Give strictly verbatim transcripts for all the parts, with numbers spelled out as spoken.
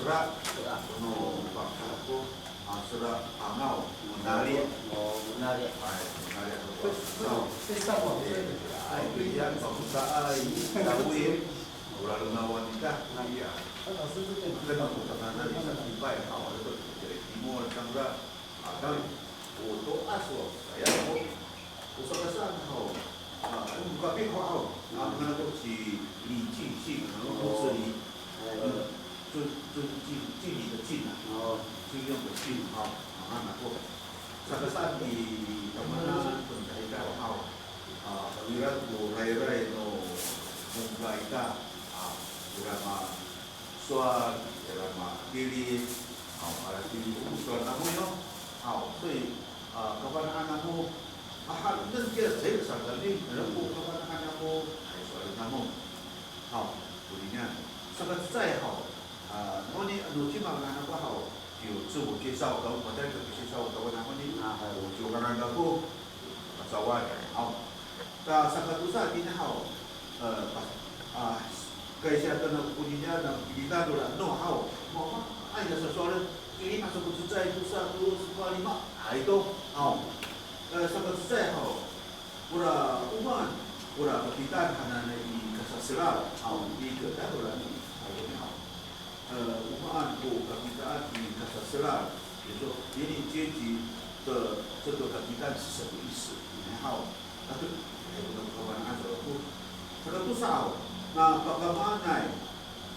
Sera, no, pakako, a, sera angaw, monali'. O, monali'. Ay, monali' ako, sa. Ay, kaya pakosaay, tawi, ora lengawan ita. Iya. Kena ko tanganan i sakipay, haw, ito, timol, cangra, atang, o to'as, o, kaya ko. O saka saan haw, a, o kaping haw, a, ngangan ako ci Li Cingsi, ngangan ako ci Li, e, 尊，尊敬，敬礼的敬啊，尊重的敬啊，ngangan ako. Saka saan i, tamanan, pengkaidaw haw, a, ira ko rayray no, mongkay ita, a, ira ma sowal, ira matilid, haw, matilid ko sowal namo yo. Haw, 所以，a, kafana'an namo, a, ha, nengkiya caay ka saan kami, ira ko kafana'an namo, hay sowal namo. Haw, konini, saka cecay haw, a, noni, ano cima ngangan ako haw, 就自我介绍, kaw, matay ka 介绍 kaw namo ni, a, hay, o, 就 ngangan ako, Kacawan, haw. Ta sakatosa itini haw, e, pa, a, kaysiya to na konini a, na pilitan to la, no, haw. Ma, ma, ay, na sasowalen, kini masako cecay, tosa, tolo, sepat, lima, ay to, haw. E, saka cecay haw. Ora o maan, ora kakitaan hananay i kasaselal, haw, i keda ora ni, ay, haw. E, o maan ko kakitaan i kasaselal, 比如说年龄阶级的这个 kakitaan 是什么意思？Haw, ato, e, ko kafana'an sa ako. Saka tosa haw, na pakamaanay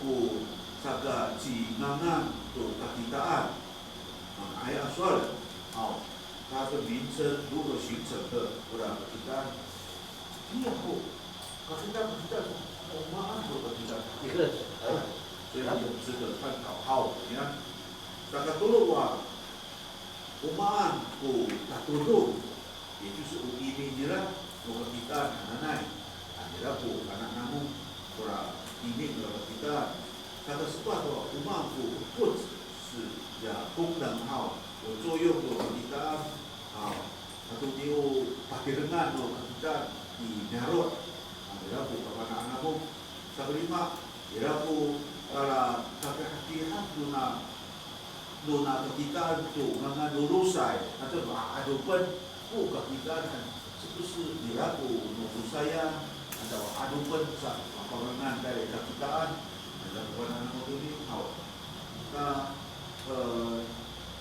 ko saka cingangan to kakitaan. Ay a sowal, haw, 它的名称如何形成的，ora kakitaan. Iya ho, kakitaan, kakitaan, o maan ko kakitaan. 是，是。所以很值得探讨。Haw, ya. Sakatolo wa, o maan ko tatodong, 也就是 o imi nira no kakitaan hananay. A, nira ko fana' namo, ora imi nira kakitaan. Sakasepat wa, o maan ko, 或者是 ya 功能 haw, o 作用 no kakitaan haw, ato ni o patirengan no kakitaan i niyaro'. A, ira ko kafana'an namo. Sakalima, ira ko kalahatihan nona, nona kakitaan to ngangan no losay, ato no 'adopen ko kakitaan han, 是不是 ira ko no losayan, ato 'adopen sa papangangan tayra i kakitaan, ira ko kafana'an namo toni haw. Na, e,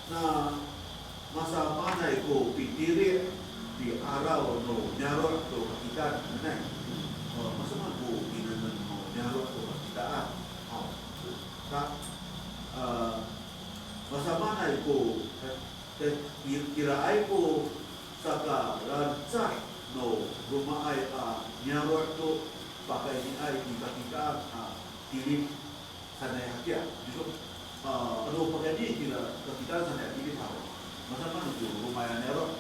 na masamaanay ko pitiri, pi'araw no niyaro' to kakitaan hananay. E, masamaan ko pinengneng no niyaro' to kakitaan. Haw. Ta, e, masamaanay ko, e, te, i, iraay ko sakalalecad no romaay a niyaro' to pakayniay i kakitaan a tilid sanay hakiya. 就是说, a, ano pakayni kira kakitaan sanay a tilid haw, masamaan ko romaay a niyaro',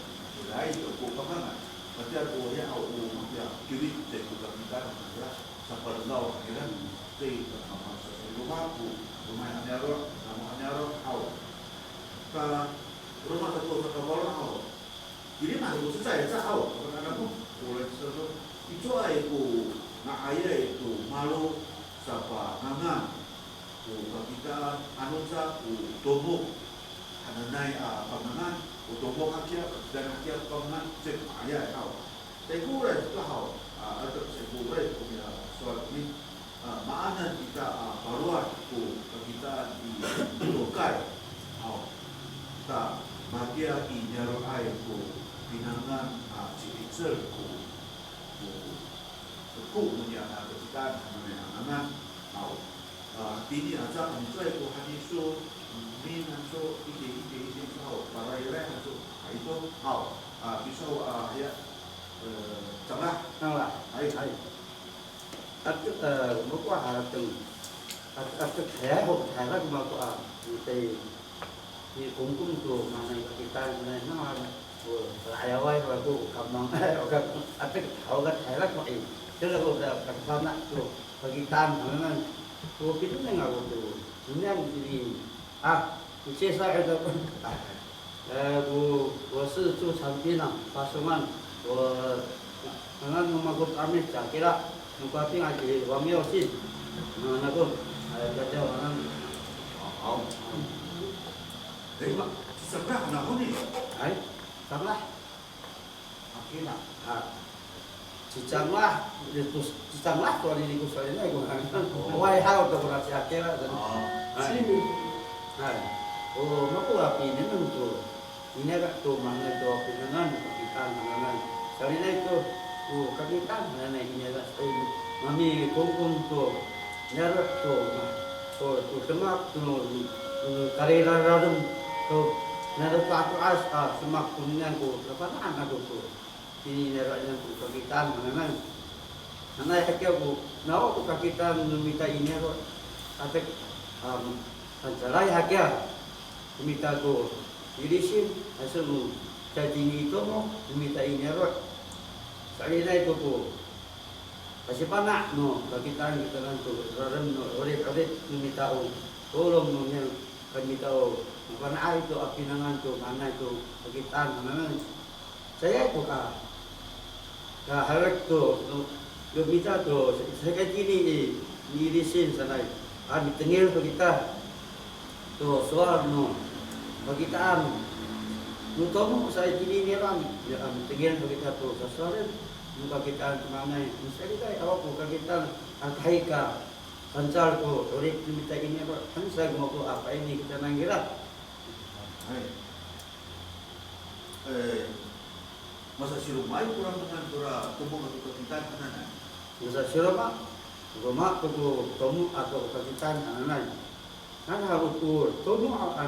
iraay to ko pakangan. Matiya ko hiya haw, o matiya kiwit caay ko kakitaan, matiya sapalengaw kira. Caay, a, sa, sa, roma ko, romaay a niyaro', namo a niyaro' haw. Ka, roma sato sakafalo haw. Iri mah ko cecay aca haw, kafana'an namo, o ray sa to, i cowaay ko nga'ayay to malo sapangangan ko kakitaan, ano ca ko tomok hananay a pangangan, ko tomok hakiya, kakitaan hakiya pangangan, caay ko nga'ayay haw. Caay ko ray to haw, a, ato caay ko ray ko niya sowal koni. A, maanen ita a palowad ko kakitaan i tokay. Haw. Ta, matiya i niyaro'ay ko pinangan a ci'icel ko, ko, ko noniya a kakitaan hananay a ngangan. Haw. A, tini aca kami cowaay ko haniso, min hanso, iti, iti, iti, haw, parayray hanso, a, ito, haw. A, kiso, a, haya, e, canglah. Canglah. Hay. Hay. Ato, e, mako a harateng. Ato, ato, kaya ho, kaya ko mako a, itay, i kongkong to, manay kakitaan, manay na, o, ayaway, ko, kamang, o, ka, ato, haw ka, kaya ko, i, kaya ko, ka, ka, sana, ko, kakitaan, manay, ko, pinengneng ako to, niyan, ini, a, 介绍一下，呃，我，我是住长滨啊，巴生湾。我，刚刚我们跟阿妹讲过了，我爸爸是王耀信，嗯，那个，呃，大家晚上好。Ay, ma, ci Canglah nahoni. Ay, Canglah. Aki na. Ha. Ci Canglah, ito, ci Canglah to anini ko solinay ko ngangan. O. Wayhaw to kora ci Akira to. O. Hay. Hay. O, mako a pinengneng to. Inira to mahaenay to pinangan, kakitaan hananay. Solinay to, o kakitaan hananay inira sa i, mamikongkong to, niyaro' to, ma, to, to demak to, to karirararem to, niyaro' to ato'as a demak to niyam ko, kafana'an ako to, ini niyaro' niyam ko kakitaan hananay. Hanay hakiya ko, nawa ko kakitaan no mita i niyaro', atek, am, fangcalay hakiya. Mita ko ilisin, aso no, caay tini i tomo, mita i niyaro'. Solinay to ko, pasifana' no kakitaan kitanan to, rarem no, 'orip, 'orip no mita o, tolong no niyam, ka mita o, mafana'ay to a pinangan to, mahaenay to kakitaan hananay. Caay to ka, kaherek to, no, no mita to, sa, sakatini i, ilisin sanay. A mitengil to kita to sowal no kakitaan. No tomo sa itini niyam, ya, a mitengil to kita to sasowalen no kakitaan to mahaenay. Misalikay, awa ko kakitaan a kahi ka fangcal ko 'orip no mita i niyaro', han sa ko mako a paini kita nangra. Hay. E, masasiroma'ay kora ngangan kora tomo ato kakitaan hananay. Masasiroma, roma to ko tomo ato kakitaan hananay. Nano haw ko tomo a,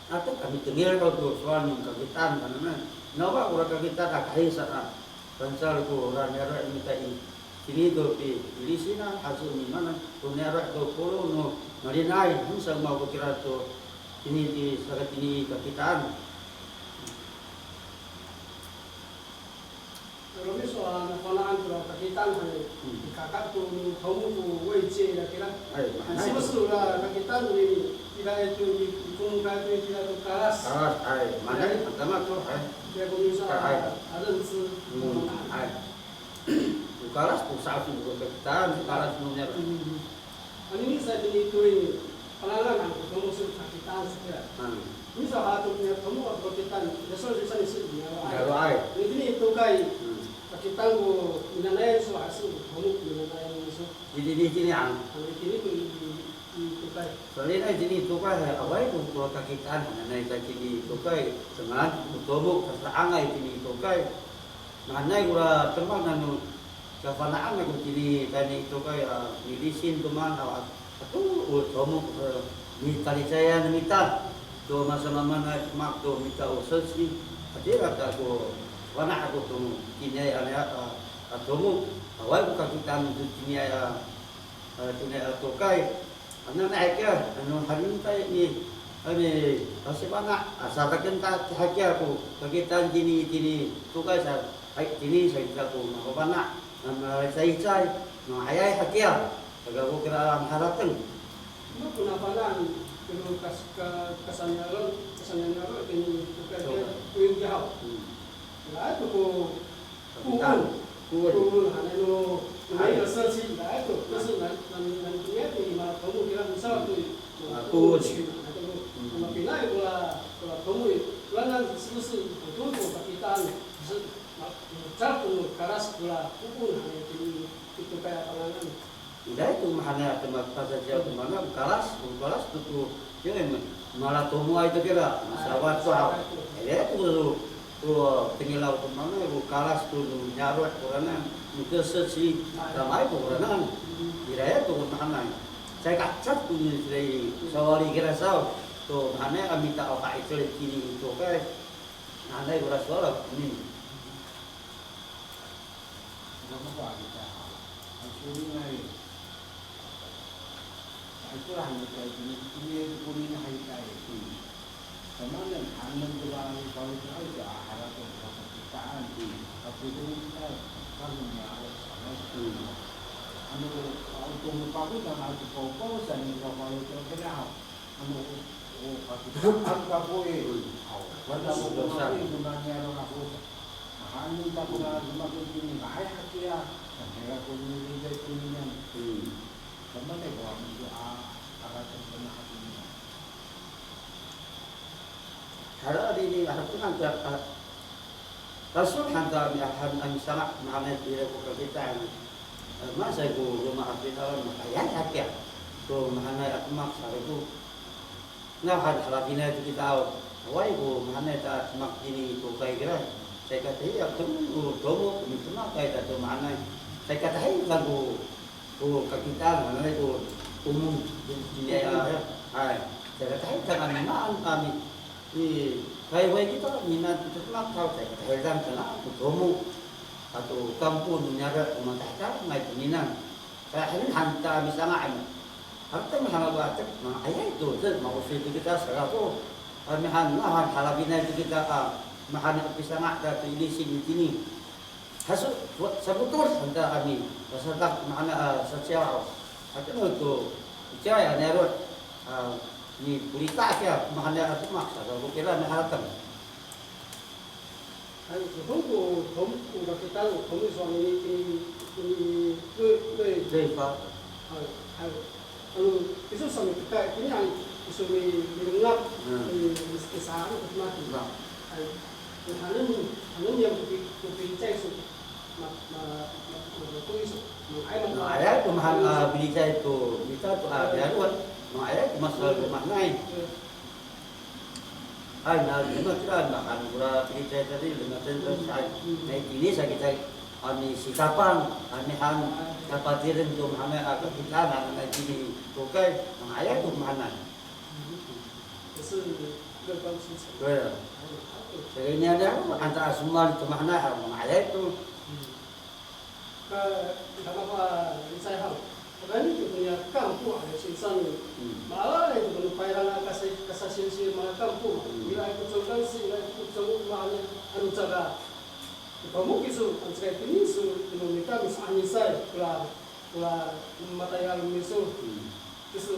ato a mitengil haw to sowal no kakitaan hananay. Nawa kora kakitaan a kahi sa a fangcal kora niyaro' no mita i, tini to pi, ilisina, aso mimanan to niyaro' to polong no malinaay, han sa ko mako kira to, tini i, sakatini i kakitaan. Romiso a nafana'an to kakitaan hanay, Hmm. kaka to tomo ko 慰藉 ira kira. Hay, mahaenay. Siwasiw ira kakitaan i, ira to i, i, ko mokay to i, ira to kalas. Kalas, hay, mahaenay, matama to, hay. Ira ko miso a, hay, a 认知. Hmm, hay. Ko kalas ko sa'osi ko kakitaan, kalas no niyaro'. Hmm. Anini sa itini to i, pangangan ko tomo sa kakitaan sa kira. Hmm. Miso hato niya tomo a kakitaan, ya so sa ni si niya. Niyaro'ay. Itini i tokay. Hmm. Kakitaan ko minanayan so, aso tomo minanayan so. Itini, itini an. Itini to i, i, i tokay. Solinay itini i tokay, hay, awaay ko, ko kakitaan hananay itini i tokay. Dengan ko tomo, kasa'angay itini i tokay. Mahaenay kora demak nano kafana'an ako tini tayni i tokay a milisin to maan a, ato o tomo, e, mitalicayan mita to masamaamaanay demak to mita o sesi. Hatira ta ko fana' ako to tiniay a, a, a tomo. Awaay ko kakitaan to tiniay a, a, tiniay a tokay. Ano na hakiya, ano halimtay ni, ani, pasifana', a, sataken ta hakiya ko kakitaan tini, tini, tokay sa, hay, tini sa kita ko mafafana', a, macaicay, no, hayay hakiya, taga ko kira maharateng. Ano ko nafana'an, pero kas-, ka-, kasaniyaro', kasaniyaro', tini, tokay, tokay. Kira, kuyong kihaw. Hmm. Lato ko Kapitan. Koon. Koon. Koon, hanay no, no, hay, main a sesi, lato, hay, 就是南，南，南，南，南， to i, ma, tomo kira, misaw to i, a, ma, koon. Koon. Hanay to, hmm, mapinay kora, kora tomo i, kora nan, 是不是很多种 kapitan, 是, ma, caay to no kalas kora koon, hanay to i, ito kaya pangangan. Ira to mahaenay a demak pasaciyaw to maan, o kalas, o kalas to ko, yangay, malatomoay to kira, masawad to haw. Ira to ko, ko tengilaw to maan, o kalas to no niyaro' koranan, no keseci, tamaay to koranan. Ira to ko mahaenay. Caay kacad to ni sila i sawali kira saw, to mahaenay a mita o ka'icel tini i tokay. Mahaenay kora sowal ako ni. Ira mako a kita haw. Ay, solinay. Ay, ito han kita, ito, ito, ito, ito, ito, ito, ito, ito. Samanen, hanen to ba, ay, palo to, ay, to, a, harateng to kakitaan. Hmm. Kapotong kita, kami niya, ay, sama. Hmm. Ano, a, to, mapako, tama, to, pawpaw, sa, ni, kapalo to, kira, ano, o, kakitaan kako i. Haw, wata ko, dosa, ko niyaro' ako. Mahaen ta ko na, makoto ni, ay, hakiya. Sa, kira ko ni, ni, ni, ni, ni. Hmm. Samanen ko, ano, a, harateng to na hatini. Hala anini, hala to han ta, a, taso han ta miahan a misanga' mahaenay tira ko kakitaan. E, masay ko roma a pitalan, makayay hakiya to mahaenay a demak sa kako. Nawhan halafinaay to kita aw, awaay ko mahaenay ta demak tini i tokay kira. Caay ka tahi a tomo, tomo ko midemakay ta to mahaenay. Caay ka tahi ko ko kakitaan hananay ko omong tiniay a, hay. Caay ka tahi kami maan kami. I, kay way kita, mina to demak haw, caay ka tahi kami sana ko tomo. Ato kampo no niyaro' ko matahekal, nga'ay to mina. Kaya hanen han ta misanga' ano. Harateng han ako atek, manga'ayay to, te, ma'osi to kita sa kako. Kami han, nawhan halafinaay to kita, a, mahaen a pisanga' ta to ilisin itini. Haso, wa-, sakotor han ta kami, masadak mahaen a saciyaw. Hato no to, icay a niyaro', a, mipolita kiya, mahaen a demak, sa kako kira miharateng. Hay, ko, ko, ko, ko kakitaan, ko, ko, so, ni, ni, ni, ni, ni, Dayfa. Hay, hay. Ano, kiso sa mikita, itini han, kiso mi, milengap, Hmm. mi, mi, misaan, ko mati. Ba. Hay. Hanen, hanen yang kopi, kopi cay so. Ma, ma, ma, ma, kopi so. Manga'ay, ma, Manga'ayay ko mahaen a, pilicay to, kita to, a, Hmm. diyarowan. Manga'ayay ko masal ko mahaenay. Hmm. Ay, na, lima kira, na, han kora pilicay tadi, lima ten, ten, ay, na, itini sa kita, kami sitapang, kami han, kapatireng to, kami, a, kakitaan, na, na, itini, tokay, manga'ayay to, mahaenay. 可是乐观其成。对啊。还有，还有。Saka inian, anta a somowal to mahaenay, ha, manga'ayay to. 嗯。 Ka, kama ko, a, licay haw. Pakayni to koya kanpo a, singsi. Hmm. Ma'ala to ko no payrang a kasa-, kasasinsi manga kanpo. Hmm. Ira ko congkansi, ira ko congkoma, ano, ano caka. Pamokit so, ano caka itini so, no mita misa'anisay, kora, kora matayal miso. Hmm. Kiso,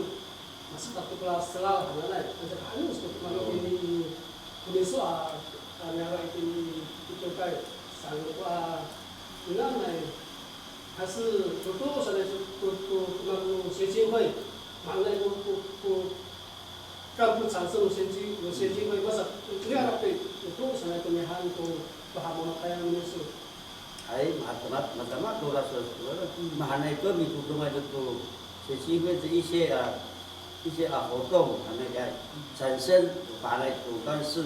masadak to kora selal hananay. Ano caka ano so, mano ini, ini so, a, a, niyaro' itini i tokay. Saan ko, a, nanay. 还是 to, to sanay to, to, to, to, to, 协进会, mahaenay ko, ko, ko, 干部产生 no 协进, no 协进会, masa, to, to sanay to mihan to, to ha mama kaya miso. Ay, matama, matama to raso, mahaenay to mitodongay to, to 协进会的一些啊， 一些啊活动，啊，那个产生，把那总干事，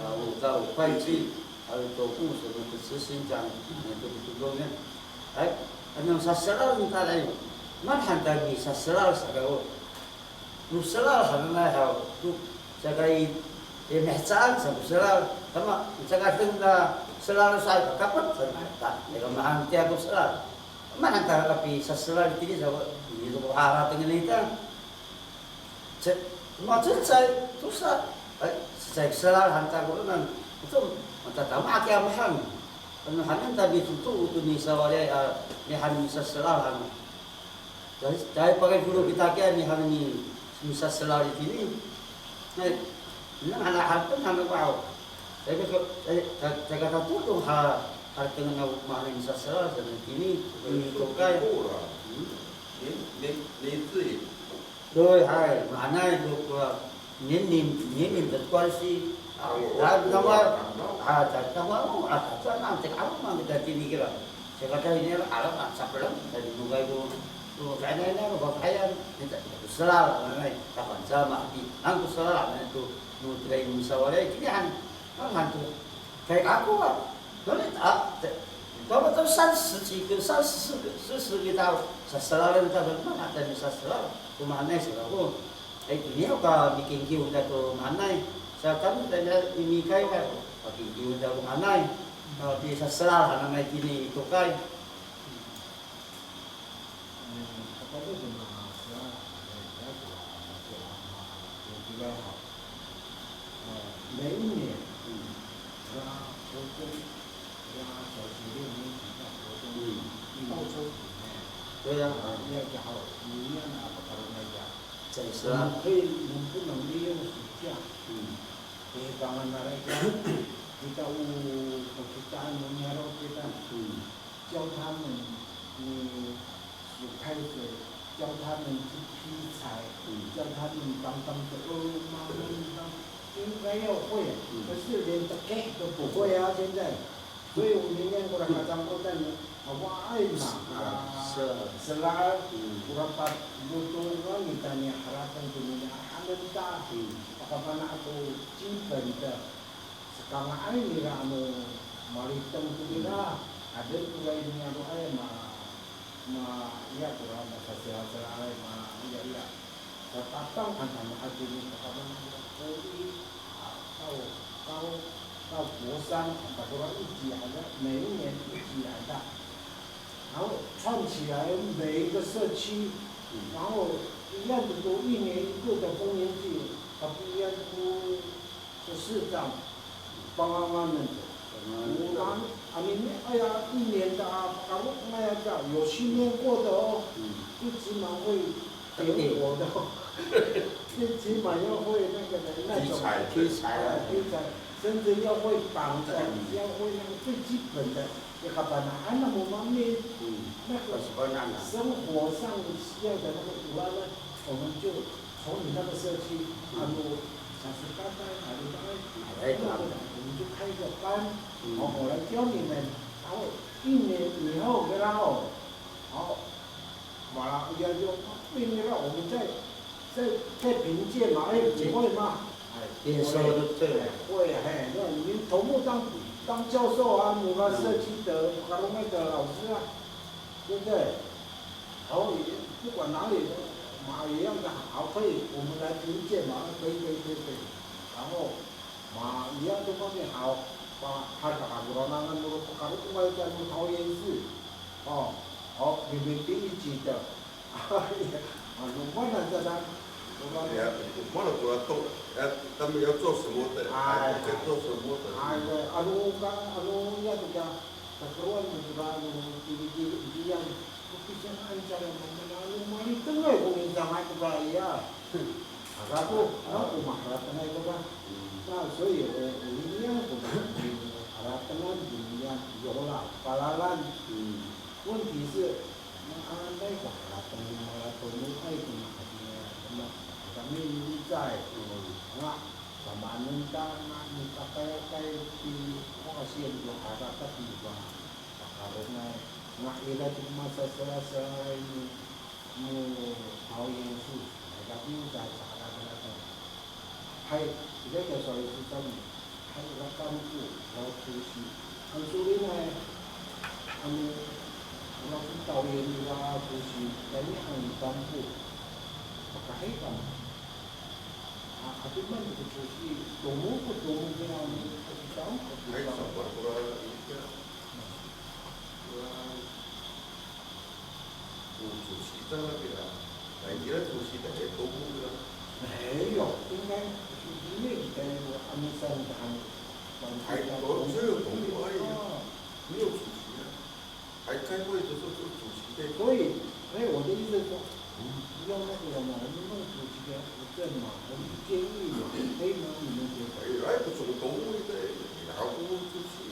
啊，有到会计，还有总务什么的执行长，啊，那个都都呢。哎，那么他十二人他来，蛮简单的，他十二十个哦，有十二还能来好，有这个也没啥什么十二，那么这个等到十二岁，他不怎么打，那个马上第二个十二，蛮简单的，比十二的，第一个，你如果哈哈等于那个。 Cecay, ma cecay, tosa. Ay, cecay selal han ta ko nan. Ito, matatama kiya mahang. Ano hanen ta mitoto to nisawaliay, a, mihan misaselal han. Caay, caay pakay kolo kita kiya mihan mi, misaselal itini. Ay, nang hana harteng hana ko aw. Caay ka, caay, caay, caay ka tatodong ha, harteng na mahan misaselal sa itini, itokay. Hmm. 你，你，你自己 Doy, hay, mahaenay ko, ko, 年龄, 年龄的关系, a, tama, a, tama, a, tama, tama, tama, kita tini kira. Saka ta ini, a, alam, a, sapelang, tadi nungkay ko, ko, kaya na, ko, kaya, kita, ko selal, mahaenay, kapan sama, di, nang ko selal, mahaenay to, no, kita ini sawalay, kinihan, nang han to, kay ako, a, Noni, a, te, tama to 三十几个, 三十个, 四十个 tao, saselalen ta, mana tayni saselal, ko mahaenay sa kako. Ay, tiniya ka mikingkiw ta to mahaenay. Sa kami tayni i mikay wa, mikingkiw ta ko mahaenay. A, pisaselal hananay tini i tokay. 嗯，他到底怎么说啊？哎，他说啊，他说啊，我知道哈。呃，每一年，嗯，他国中，他小学六年级到国中，嗯，一年级，哎，对呀，啊，要叫好，一年啊，不可能那个。真是啊。我们可以，能不能利用暑假？嗯。 Kita o, kita o, kita o, 教他们，嗯，煮开水，教他们去劈柴，嗯，教他们帮帮手，哦，妈妈，你帮，应该要会啊，嗯。可是连 teke 都不会啊，现在。所以我们念过了 kacangkotan, awaay ma, 啊，是。Selal, 嗯。Kora pat, lotong, kami tani harateng to nina, hanen ta, 嗯。Pakafana' to 基本的 Sakanga'ay nira ano maliteng to nira, aden to ira i ningadoay ma, ma, iya to ra masaselaselay ma, iya, iya. Satapang han tama ato ni pakamaanay ko i, a, 到，到，到国三，a, 到国一级 a, 每一年一级 a. 然后串起来每一个社区，然后一样的都一年一度的丰年祭，它不一样的都 这是这样，帮忙们的。我们，I mean，哎呀，一年的啊，刚，哎呀，这样有训练过的哦，最起码会点火的哦，最起码要会那个的那种劈柴，劈柴啊。哎，劈柴，甚至要会绑的，要会那个最基本的。 Ika panahan no mami, 那个生活上需要的那个 ora 呢，我们就从你那个社区，啊，有小时班啊，哪里班，那个我们就开一个班，然后我来教你们，然后一年以后，然后，好， 马上要就命令让我们再，再，再评鉴嘛，哎，评鉴。你会吗？哎，验收就对了。哎，会，嘿，那你头目当，当教授啊，你们社区的，嗯。Karongay 的老师啊，对不对？然后也不管哪里，嘛一样的好，可以，我们来评鉴嘛，可以，可以，可以，可以。然后 Ma, iya to kami haw, pa, hada ka, rorangan no Pakaro'ay to no 桃园市. O, o, mimiti i cita. Ano mana sa na, 哎呀，我们的国家都，呃，他们要做什么的，哎，哎，在做什么的。哎，对，ano ka, ano iya to ka, Takowan no ira no Pilipin, itiya, o pisaan cangra no mama, ano malitengay ko misanga' to kora iya. Aka to, ano ko maharatengay to ka. Na, 所以 o, o niyam ko na, haratengan, o niyam, yola, palalan. 问题是, maanay ko harateng, malateng, ay ko na, na, kami milicay. Nga, Samaanen ta nga mipakayakay ti, o, asiyen to harateng i, wa, pakarongay. Nga ira to masaselaselay no, no 桃园市, ira to sa, sa harateng. Hay, ira to 桃园市 saan. Hay, ira kamo ko, ira ko 竹溪. Ano solinay, ano, ira ko 桃园 ira 竹溪, kami han tampo. Pakahay kamo. A, a, to maan ko 竹溪, tomok ko tomok kira, a, to tao ko to tao. Hay, sabar kora, ira. Kora, o 竹溪 sa kira. Hay, ira 竹溪 ta, e, tomok kira. 没有，应该，因为以前我阿姆山上，还，哦，只有 tomok 而已啊，没有 竹溪 啊。 还开会的时候就主席在。所以，所以我的意思是说，嗯，要那个什么，我们弄主席的，我这嘛，我们建议嘛，可以吗？你们觉得？哎，哎，不总统会的，你还不如主席。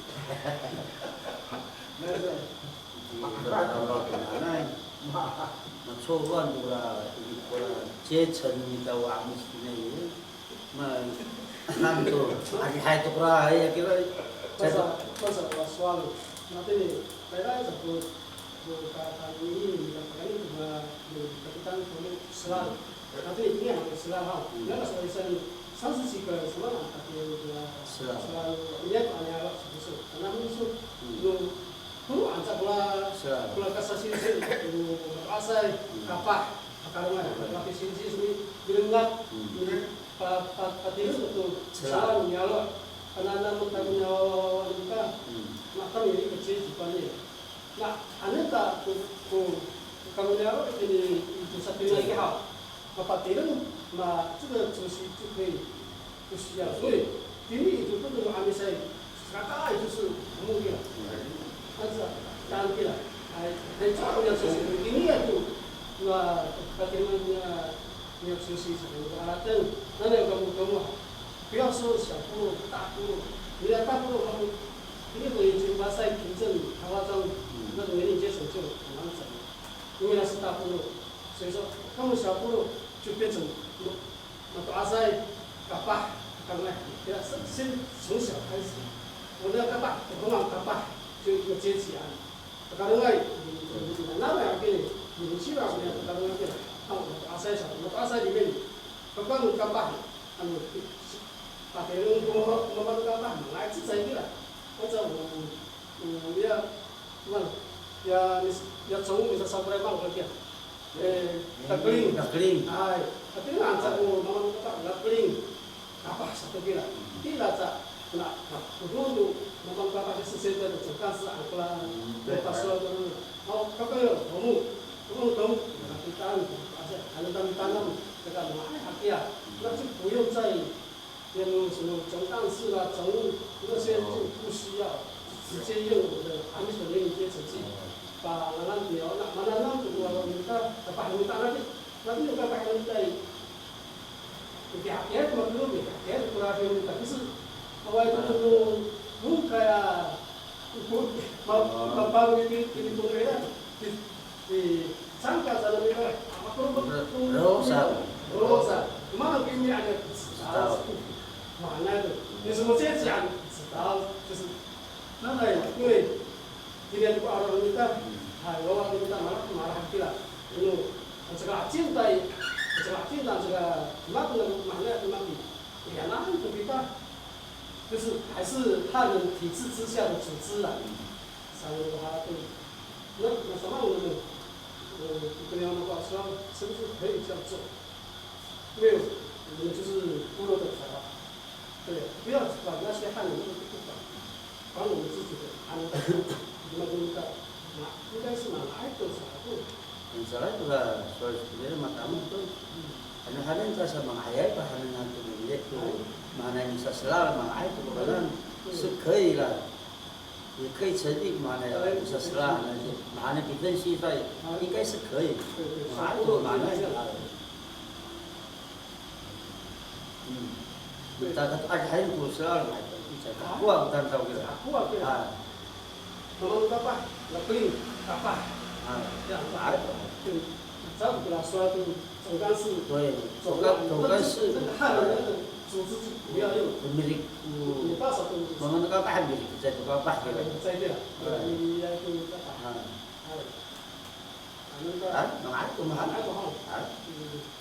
那个，那，那，那，错乱的啦，这个阶层，你知道啊，我们是那个。 Ma, han to, adihay to kora, hay, kira. Pasal, pasal, pasal, matini, tayra sa ko, ko ka, ka, ini, ini, ka, ka, ini, ka, ka, kapitan ko selal. Matini, ini ang selal, ha. Ira sa, isa, 三十几个什么，啊，这个 selal. Selal, ini, ini, ini, sa, sa, sa, sa, no, Tolo anca kora, kora kasasingsi, no mato'asay, kapah, pakarongay, kora pisingsi, so milengad, mili, pa, pa, patireng to, selal, niyaro', kananamen ta ko niya wawa, wawa, niyaro' ka, na kami ri kecil, Jipang ni. Na, ano ta ko, ko, kami niyaro' itini, ito sa Pinay kihaw. Mapatireng, ma, 这个主席就可以不需要。所以，tini ito to no 'Amisay, sakakaay to so, amo kira. Ano sa, taan kira. Ay, ay, sa ko niya 主席, tini ato, ma, patireng niya, niya 主席 sa ko harateng. Nanay kamo, kamo, 不要说小部落、大部落, nira 大部落 kamo, tini to 已经 masay 平镇、桃花庄，那个年龄阶层就很难整了。 因为那是大部落，所以说他们小部落就变成 mato'asay, kapah, 哎，不要，先，先从小开始。我那个爸，我跟我爸爸就一个阶级啊。Takalongay, nanay a kini, milicira kini takalongay kira. Haw, mato'asay sa, mato'asay limin. Kapang kapah, ano, patireng ko mama no kapah, manga'ay cecay kira. Aca o, o, ya, man, ya, mis-, ya 宠物 misasakoray mang kira. E, takeling. Takeling. Ay, takeling, aca o mama no kapah, takeling. Kapah sato kira. Kira sa, na, na, no, no, no, kapah sa sesente no, 总干事 angkla, 对，pasowal ko, o, kapah yo, tomo, tomo, tomo, kitaan, ano, tanam, 这个 manga'ay hakiya, 那就不用再用什么总干事啦、总务那些就不需要，直接用我们的 Amis 的民营阶层去把那个苗，那，那，那，我们的，把我们大那边，那边有个白人在 Mikihakiay ko mako, mikihakiay ko kora hiyo mita. Kasi, awaay to no, no kaya, ma, mapalo ito, ito, ito, ito, ito, saan ka sa namin ka, ako, Rosa. Rosa. Manang kimi ada, 知道。 Manang ito. 你什么阶级啊？知道，就是，那来，因为 Kinian ko aro no mita, hay, wawa no mita, mala, mala kira. Ano, ang saka acintay, ang saka acintay, ang saka mako na mala, mako. Iya, 那很可怕。就是还是汉人体制之下的组织啊。Sa, ano, ha, to. 那，那什么，我们，呃，跟他们说，是不是可以这样做？没有，我们就是部落的才华。 对，不要管那些汉人，那个不管，管我们自己的。啊，那个，那个，那，应该是蛮爱的，是吧？嗯。 Saan to ka, so, so, matamo to. Ano hanen ka sa manga'ayay, pahanen han to, manga'ay to, mahaen misaselal, manga'ay to, 可能是可以啦。 也可以成立嘛，那个，就是啦，那些，马上比分析出来，应该是可以。马上就马上啊。嗯。大家，而且还有股市啊，买的，一直打过啊，我看到这个。打过啊，对啊。啊。那么，那爸，那不用，那爸。啊。这样子啊，就，这样子跟他说，就 总干事。对，总干，总干事。那个汉人那个组织就不要用。Milik. 你多少都，我们那个大米在这个大米。在这，你要用这个。啊。啊，那个，啊，哪一种啊？哪一种哈？啊？嗯。